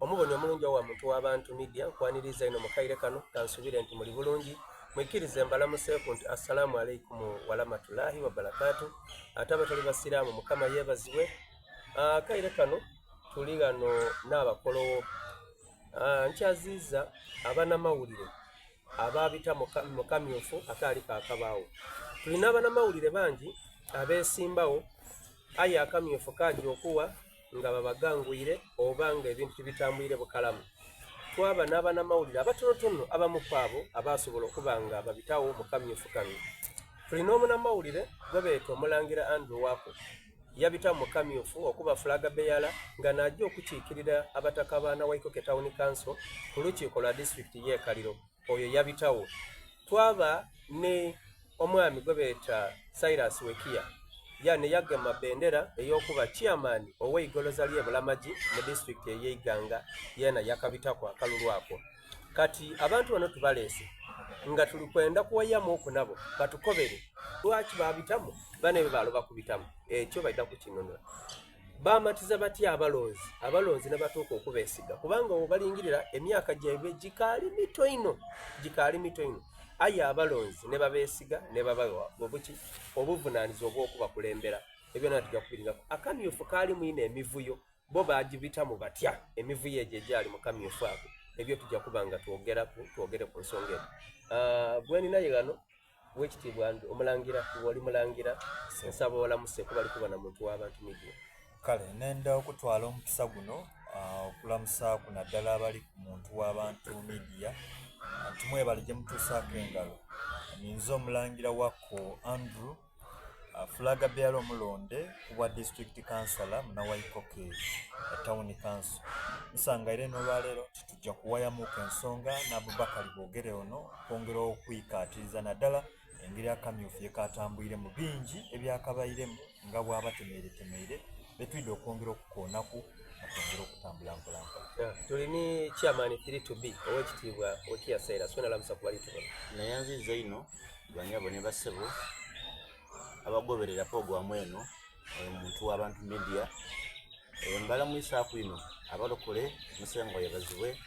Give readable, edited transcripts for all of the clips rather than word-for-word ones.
Omuboni omulungi owa Muntu wa Bantu Media nkwaniriiza inho mu kaire kano, kansubire nti muli bulungi. Mwikirize mbalamuseeku nti Assalamu alaikum waramatulahi wabarakatu. Ate abatali basiraamu Mukama yeebazibwe. Akaire kano tuli ghano n'abakolowo. Nkyaziiza abanamawulire abaabita mu kamyufu akaali kaakabaagho. Tuli n'abanamawulire bangi abeesimbagho aye akamyufu kaaja okuwa nga babagangwire oba nga ebintu tibitambwire bukalamu. Twaba n'abanamawulire abatonotono abamu ku abo abaasobola okuba nga babitagho mu kamyufu kano. Tuli n'omunamawulire gwebeeta Omulangira Andrew Wako. Yabita mu kamyufu okuba flag bearer nga n'aja okukiikirira abataka ba Nawaikoke Town Council ku lukiiko lwa disitulikiti y'e Kaliro. Oyo yabitagho. Twaba ni omwami gwebeeta Cyrus Wekia ya yagema bendera ey'okuba chairman ow'eigoloza ly'e Bulamagi mu disitulikiti ey'e Iganga yeena yakabitaku akalulu ako. Kati abantu bano tubaleese nga tuli kwenda kuwayamuuku nabo batukobere lwaki babitamu bane baloba kubitamu ekyo baidha kukinunula. Bamatiza batya abalonzi abalonzi ne batuuka okubeesiga kubanga obalingirira emyaka gyaibwe gikaali mito inho gikaali mito inho aye abalonzi ne babeesiga ne babawa obuki obuvunaanyizibwa obw'okubakulembera ebyo byona tujja kubiringaku. Akamyufu kaalimu inho emivuyo bo baagibitamu batya emivuyo egyo egyali mu kamyufu ako ebyo tujja kuba nga twogeraku twogere ku nsonga eno. Gweninaye ghano Owekitiibwa Omulangira iwe oli mulangira nsaba olamuse kuba ali kubona Muntu w'Abantu Media. Kale nenda okutwala omukisa guno okulamusaaku naddala abali ku Muntu w'Abantu Media nti mwebale gye mutuusaako engalo. Ninze Omulangira Wako Andrew Flag bearer omulonde ku bwa district councillor mu Nawaikoke Town Council. Nsangaire n'olwaleero nti tujja kuwayamuuku ensonga ne Abubakar Bogere ono okwongera okwikaatiriza naddala engeri akamyufu ye kaatambwiremu bingi ebyakabairemu nga bw'abatemeiretemeire betwidha okwongera okukoonaku nga twongera okutambula mpolampola. Tuli ni chairman 3 to B owekitiibwa Wekia Cyrus wena lamusa ku bali tubona. Nayanziza inho banyabo ne basebo abagoberera pulogulaamu eno Omuntu w'Abantu Media. Mbalamwisaaku inho abalokole Musengwa yebazibwe,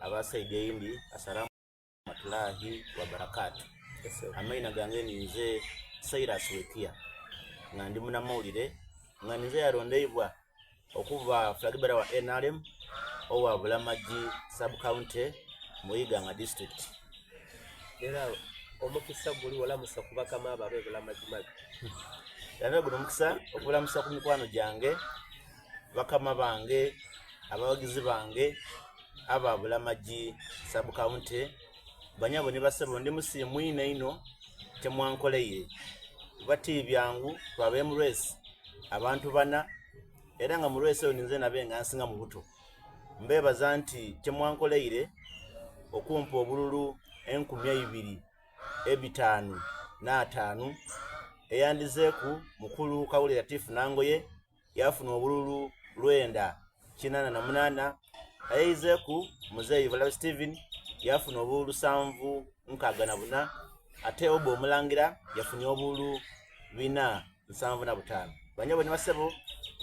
aba saidi eyindi Asalamu Rahmatullahi Wabarakatu. Amaina gange ninze Cyrus Wekia nga ndi munamawulire nga ninze eyalondeibwa okuba flag bearer wa NRM owa Bulamagi sub county mu Iganga district. Era omukisa guli olamusa ku bakama abo ab'e Bulamagi mabi. Era guno omukisa okulamusa ku mikwano gyange, bakama bange, abawagizi bange aba Bulamagi sub county, banyabo ni basebo ndi musiimu inho inho kyemwankoleire kuba ti byangu twabaire mu race abantu bana era nga mu race eyo ninze nabe nga nsinga mu buto. Mbebaza nti kyemwankoleire okumpa obululu enkumi eibiri ebitaanu n'ataanu eyandizeeku mukulu Kawule Latif Nangoye yaafuna obululu 988, ayeizeeku Muzeeyi Balabe Steven yaafuna obululu 764, ate Obo Omulangira yafunye obululu 475. Banyabo ni basebo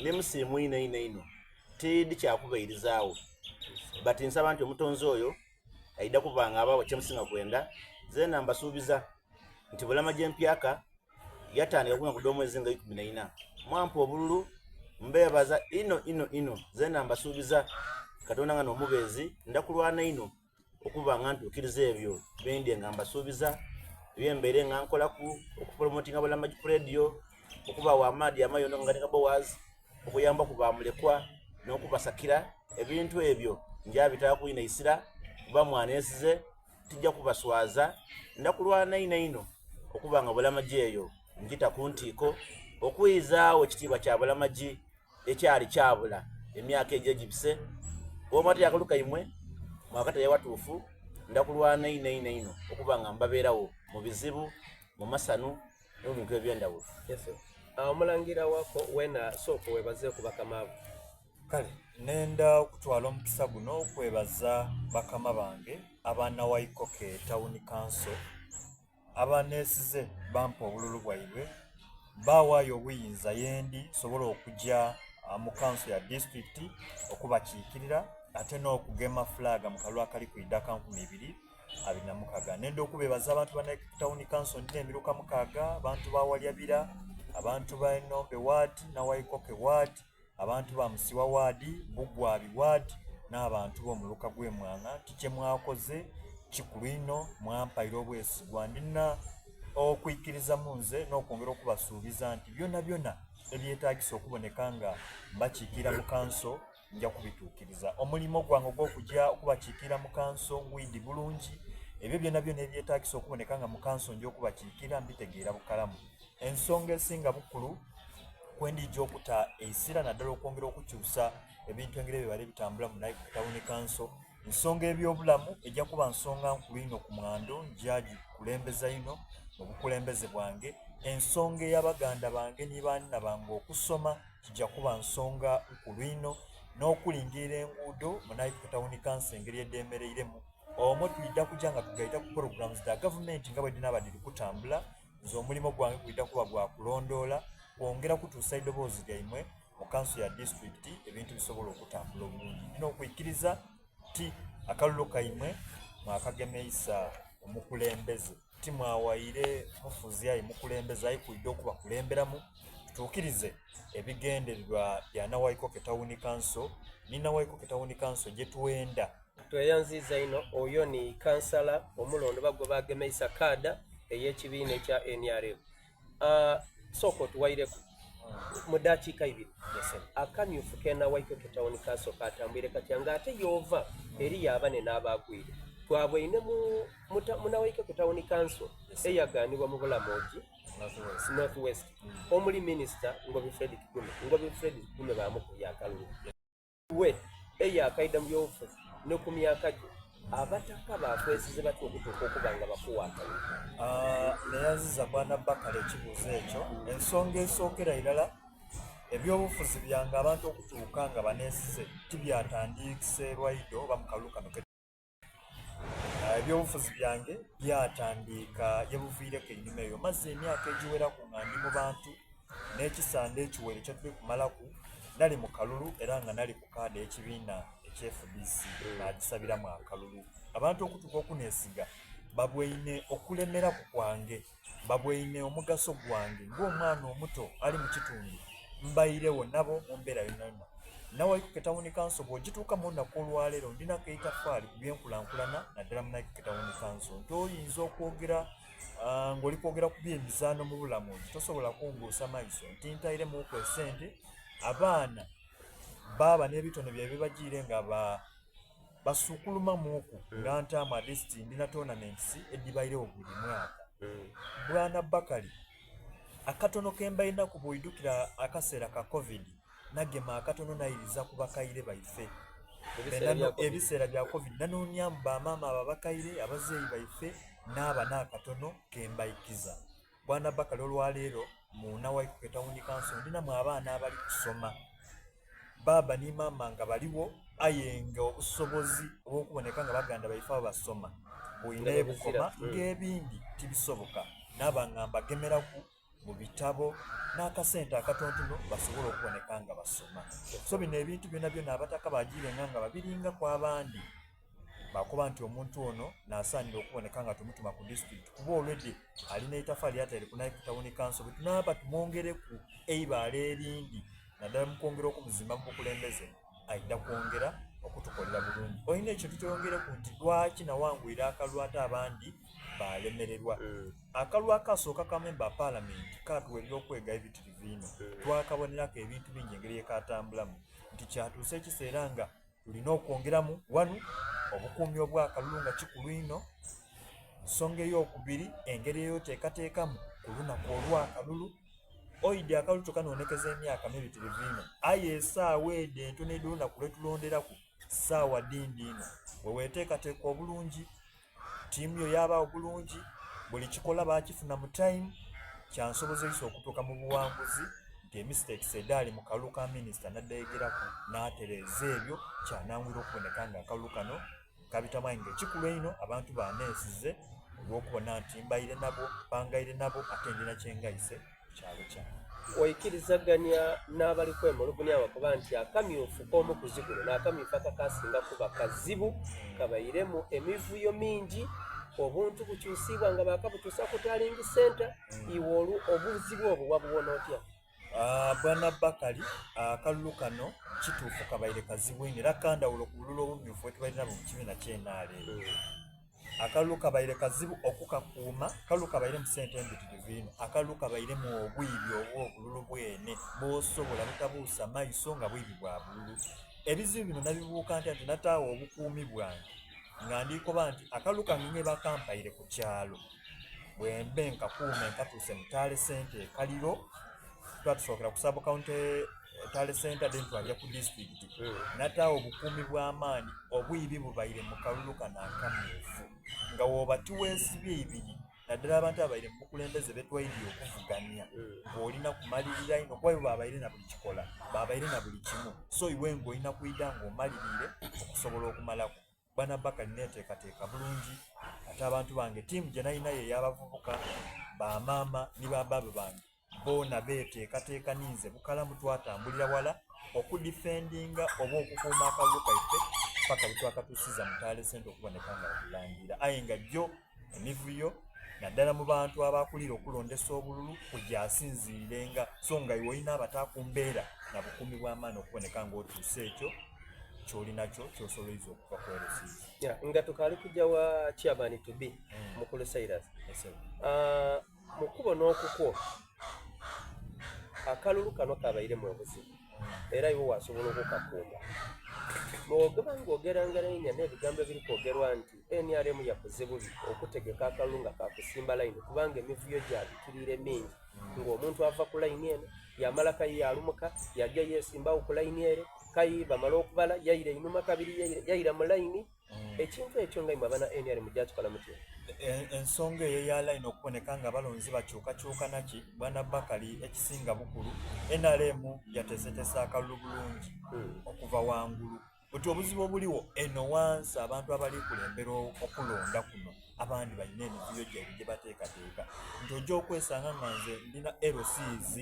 ndi musiimu inho inho inho tiidi kyakubairizaagho but nsaba nti omutonzi oyo aidha kuba nga abawa kyemusinga kwenda. Zeena mbasuubiza nti Bulamagi empyaka yatandika kuna ku dh'omwezi nga 14 mwampa obululu mbebaza inho inho inho. Zeena mbasuubiza Katonda nga n'omubeezi nda kulwana inho okuba nga ntuukiriza ebyo bendye nga mbasuubiza ebyembeire nga nkolaku okupromotinga Bulamagi ku radio, okubawa amaadhi amayondo nga ni Boaz, okuyamba ku bamulekwa n'okubasakira ebintu ebyo njabitaaku inho eisira kuba mwanesize tija kubaswaza nda kulwana inho inho okuba nga Bulamagi eyo ngita ku ntiiko okwizaagho ekitiibwa kya Bulamagi ekyali kyabula emyaka egyo egibise. Bwomwatira akalulu kaimwe mwakatayo awatuufu nda kulwana inho inho inho okuba nga mbabeeragho mu bizibu, mu masanu ni mu bintu eby'endhawulo. Omulangira wako weena sooka weebazeeku bakama bo. Kale nenda okutwala omukisa guno okwebaza bakama bange aba Nawaikoke Town Council abanesize bampa obululu bwaibwe bawaayo obuyinza yendi nsobole okugya mu kanso ya disitulikiti okubakiikirira. ate n'okugema fulaaga mu kalulu akali kwidha aka 2026. Nenda okubeebaza abantu ba Naikeke Town Council ndina emiruka mukaaga, abantu ba Walyabira, abantu ba Nombe Ward, Nawaikoke Ward, abantu ba Musiwa Ward, Bugwabi Ward n'abantu b'omuluka gw'e Mwanga nti kye mwakoze kikulu inho mwampaire obwesigwa. Ndina okwikiriza mu nze n'okwongera okubasuubiza nti byonabyona ebyetaagisa okuboneka nga mbakiikirira mu kanso nja kubituukiriza. Omulimo gwange ogw'okuja okubakiikirira mu kanso ngwidhi bulungi. Ebyo byonabyona ebyetaagisa okuboneka nga mu kanso nja okubakiikirira mbitegeera bukalamu. Ensonga esinga bukulu kwe ndija okuta eisira naddala okwongera okukyusa ebintu engeri bye bitambula mu Naikwe Tawuni Kanso. Ensonga ebyobulamu ejja kuba nsonga nkulu inho ku mwando, nja gikulembeza inho mu bukulembeze bwange. Ensonga eya baganda bange ni baanina bange okusoma kija kuba nsonga nkulu inho n'okulingirira enguudo mu Naikwe Tawuni Kanso engeri edhemereiremu. Omwo twidha kuja nga tugaita ku pologulaamu dha gavumenti nga bwedhinaaba dhiri kutambula. Nze omulimo gwange gwidha kuba gwa kulondoola, kwongera kutuusa idoboozi lyaimwe mu kanso ya disitulikiti ebintu bisobole okutambula obulungi. Ndina okwikiriza ti akalulu kaimwe mwakagemeisa omukulembeze, ti mwawaire mufuzi aye mukulembeze aye kwidha okubakulemberamu tutuukirize ebigendererwa bya Nawaikoko Tawuni Kanso ni Nawaikoko Tawuni Kanso gye twenda. Tweyanziiza inho oyo ni kansala omulonde oba gwe bagemeisa kaada ey'ekibiina ekya nrm. Ah, sooka otuwaireku mu dakiika ibiri akamyufu k'e Nawaikeke Town Council katambwire katya nga ate y'ova eriyo abane n'abaagwire twabweine mu, mu Nawaikeke Town Council eyagaanibwa mu Bulamogi North West omuli minisita Ngobi Fred Kigume. Ngobi Fred Kigume baamukubye akalulu. We eyakaida mu byobufuzi ne ku myaka gyo abataka bakwesize batya okutuuka okuba nga bakuwa akalulu? Ah, neyanziza bwana Bakale ekibuuzo ekyo. Ensonga esookera irala ebyobufuzi byange abantu okutuuka nga baneesize tibyatandiikise lwaido oba mu kalulu kano ke Ah, ebyobufuzi byange byatandiika ye buviireko einhuma eyo. Maze emyaka egiweraku nga ndi mu bantu n'ekisande ekiwere kye tuli kumalaku nali mu kalulu era nga nali ku kaada y'ekibiina ekya FDC naagisabiramu akalulu. Abantu okutuuka okuneesiga babweine okulemeraku kwange Babweine omugaso gwange ng'omwana omuto ali mu kitundu mbairegho nabo mu mbeera yonayona. Nawaikeke Tawuni Kanso bw'ogituukamu olunaku olwaleero ndinaku eitafaali ku by'enkulankulana naddala mu Naikeke Tawuni Kanso nti oyinza okwogera ah, ng'oli kwogera ku by'emizaano mu bulamu nti tosobola kunguusa maiso nti ntairemuuku esente abaana baaba n'ebitone byaibwe bagiire nga ba basukulumamuuku mm. nga ntaamu at least ndina tournaments edibairewo buli mwaka mm. bwana Bakali akatono kembainaku bwoidukira akaseera ka covid nagema akatono nairiza ku bakaire baife ebiseera bya covid nanoonyamu bamaama abo abakaire abazeeyi baife naaba n'akatono kembaikiza bwana Bakali olwaleero mu Nawaikoko etawuni kanso ndinamu abaana abali kusoma Baaba ni maama nga baligho aye nga obusobozi obw'okuboneka nga baganda baife abo basoma bwina Nga ebukoma buzira. Mm. ng'ebindi tibisoboka. Naaba nga mbagemeraku mu bitabo n'akasente akatontono basobole okuboneka nga basoma. So bino ebintu byonabyona abataka baagiirenga nga babiringaku abandi bakoba nti omuntu ono n'asaanira okuboneka nga tumutuma ku disitulikiti kuba already alina eitafaali lyataire ku Naikwe Town Council bwe tunaaba tumwongereku eibaale erindi naddala mu kwongera okumuzimba mu bukulembeze aidha kwongera okutukolera bulungi. Olina ekintu kyoyongereku nti lwaki nawangwira akalulu ate abandi balemererwa. Mm. Akalulu akasooka ka memba wa palamenti katuwa ebyokwega ebitirivu inho. Mm. Twakabonerako ebintu bingi engeri yekatambulamu nti kyatuusa ekiseera nga tulina okwongeramu wanu obukuumi obw'akalulu nga kikulu inho. Nsonga ey'okubiri engeri eyoteekateekamu ku lunaku olw'akalulu Oidhi akalulu tokanonekeza emyaka mibitirivu inho, aye esaawa edho entono edh'olunaku lwe tulonderaku, saawa dhindi inho. Bwe weeteekateeka obulungi, tiimu yo yaabagho bulungi, buli kikola baakifuna mu time, kyansobozeisa okutuuka mu buwanguzi nti emisiteekisi edhaali mu kalulu ka minisita nadheegeraku naatereeza ebyo, kyananguyira okuboneka nga akalulu kano Kabitamu aye nga ekikulu einho abantu baneesize olw'okubona nti mbaire nabo, mpangaire nabo ate ndina kye ngaise ku kyalo kyange. Oikirizagania n'abali kwemulugunya bakoba nti akamyufu k'omukuzi guno n'akamyufu akakasinga kuba kazibu, kabairemu emivuyo mingi, obuntu bukyusiibwa nga baakabutuusa ku tallying centre, iwe olwo obuzibu obwo wabuwona otya? Bwana Bakali, akalulu kano kituufu kabaire kazibu inho era kandhawulo ku bululu obumyufu bwetubaire nabwo mu kibiina kye nrm. Akalulu kabaire kazibu okukakuuma, akalulu kabairemu sente embitirivu inho, akalulu kabairemu obwibi obw'obululu bwene bwosobola butabuusa maiso nga bwibi bwa bululu. Ebizibu bino nabibuuka ntya nti nataagho obukuumi bwange nga ndi koba nti akalulu kange nga bwebakampaire ku kyalo bwembe nkakuume nkatuuse mu tale center e Kaliro, tuba tusookera ku sub county tale center then twaja ku disitulikiti. Nataagho obukuumi bw'amaani, obwibi bubaire mu kalulu kano akamyufu nga bwoba tiweesibye ibiri naddala abantu ababaire mu bukulembeze betwaidhye okuvugania ng'olina kumalirira inho kuba ibo babaire na buli kikola, babaire na buli kimu so iwe ng'olina kwidha ng'omaliriire okusobola okumalaku. Bwana Bakali neteekateeka bulungi ate abantu bange tiimu gye nalinayo ey'abavubuka, ba maama ni ba baaba bange boona beteekateeka ninze bukalamu twatambulira wala okudifendinga oba okukuuma akalulu kaife paka bwetwakatuusiza mu Tale Centre okuboneka nga batulangira aye nga gyo emivuyo naddala mu bantu abakulira okulondesa obululu kwegyasinziirenga so nga iwe olina abataaku mbeera na bukuumi bw'amaani okuboneka nga otuusa ekyo kyoli nakyo kyosoloiza okuva ku LCs. Yeah, nga tukaali kujja wa chairman to be mukulu Cyrus. Yes, sir. Mu kubona okukwo akalulu kano kabairemu obuzibu era iwe wasobola okukakuuma. Bw'oba ng'ogerangerainia n'ebigambo ebiri kwogerwa nti NRM yakoze bubi okutegeka akalulu nga kakusimba layini kubanga emivuyo gyabitiriire mingi ng'omuntu ava ku layini eno yamala kayi yalumuka yaja yesimbawo ku layini ere kayi bamala okubala yaira einhuma kabiri yaira mu layini. Ekintu ekyo nga imwe abana NRM gyakikola mutya? Ensonga eyo eya layini okuboneka nga abalonzi bakyukakyuka naki, Bwana Bakali ekisinga bukulu NRM yateeseteese akalulu bulungi okuva wangulu. Buti obuzibu obuliwo eno wansi abantu abali kulembera okulonda kuno abandi balina emivuyo gyaibwe gyebateekateeka nti ojja okwesanga nga nze ndina LCs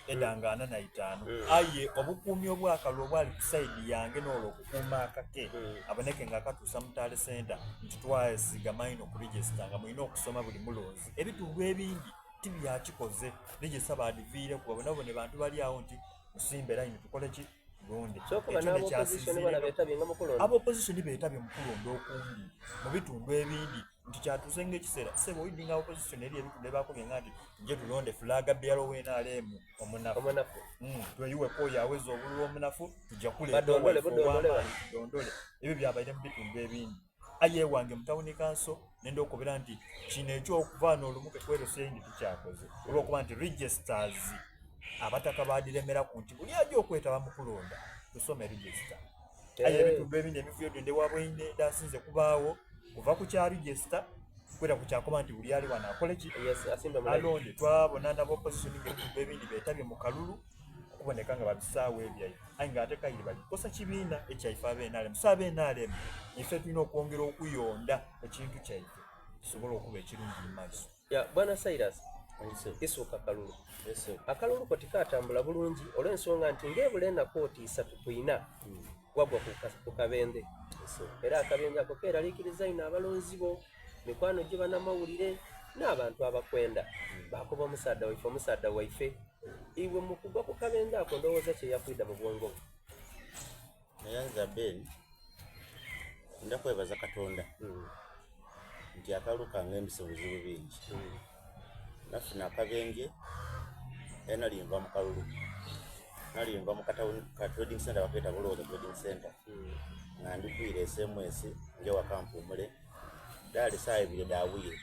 edha nga ana na itaanu aye obukuumi obw'akalulu obwali ku saidi yange n'olwo okukuuma akake aboneke nga akatuusa mu tale center nti twesigama inho ku register nga mulina okusoma buli mulonzi. Ebitundu ebindi tibyakikoze register baadhiviireku babonabone bantu bali agho nti musimbe layini tukole ki? Tulonde. Kyokuba n'abopozisoni bona beetabye nga mu kulonda. Abopozisoni beetabye mu kulonda okundi mu bitundu ebindi nti kyatuuse ng'ekiseera ssebo oidhi nga opozisoni eri ebitundu ebakobye nga nti tuje tulonde flag bearer w'NRM omunafu. Omunafu. Tweyiweku oyo aweza obululu omunafu tuja kuleeta Badondole owaife budondole ow'amaanyi tudondole. Ebyo byabaire mu bitundu ebindi. Aye ewange mu tawuni kanso nenda okukobera nti kino eky'okuva ghano olumuke kwerosa eyindi tukyakoze olw'okuba nti registers abataka baadhiremeraku nti buli aja okwetaba mu kulonda tusome register. Aye ebitundu ebindi emivuyo dhino dhewabweine edhasinze kubaagho kuva ku kya register kwira ku kyakoba nti buli ali wano akole ki? Alonde. Twabona n'aba opposition nga ebitundu ebindi betabye mu kalulu okuboneka nga babisaawo ebyaibwe aye nga ate kaire bali kukosa kibiina ekyaife abe NRM. So abe NRM ife tulina okwongera okuyonda ekintu kyaife kisobole okuba ekirungi mu maiso. Ya Bwana Cyrus, isuuka kalulu. Akalulu ko tikatambula bulungi olw'ensonga nti ng'ebula enaku oti isatu ku ina wagwa ku kabendhe. Era akabenje ako keeraliikiriza inho abalonzi bo, mikwano gyo banamawulire n'abantu abakwenda. Baakoba omusaadha waife, omusaadha waife. Iwe mu kugwa ku kabendhe ako ndowooza ki eyakwidha mu bwongo bwo? Neyanza Ben, nda kwebaza Katonda nti akalulu kange mbise buzibu bingi. Nafuna akabenje era nali nva mu kalulu, nali nva mu ka trading center bakeeta Bulooza trading center nga ndi kwira SMS nje waka mpumule, dhaali saawa ibiri dha bwire.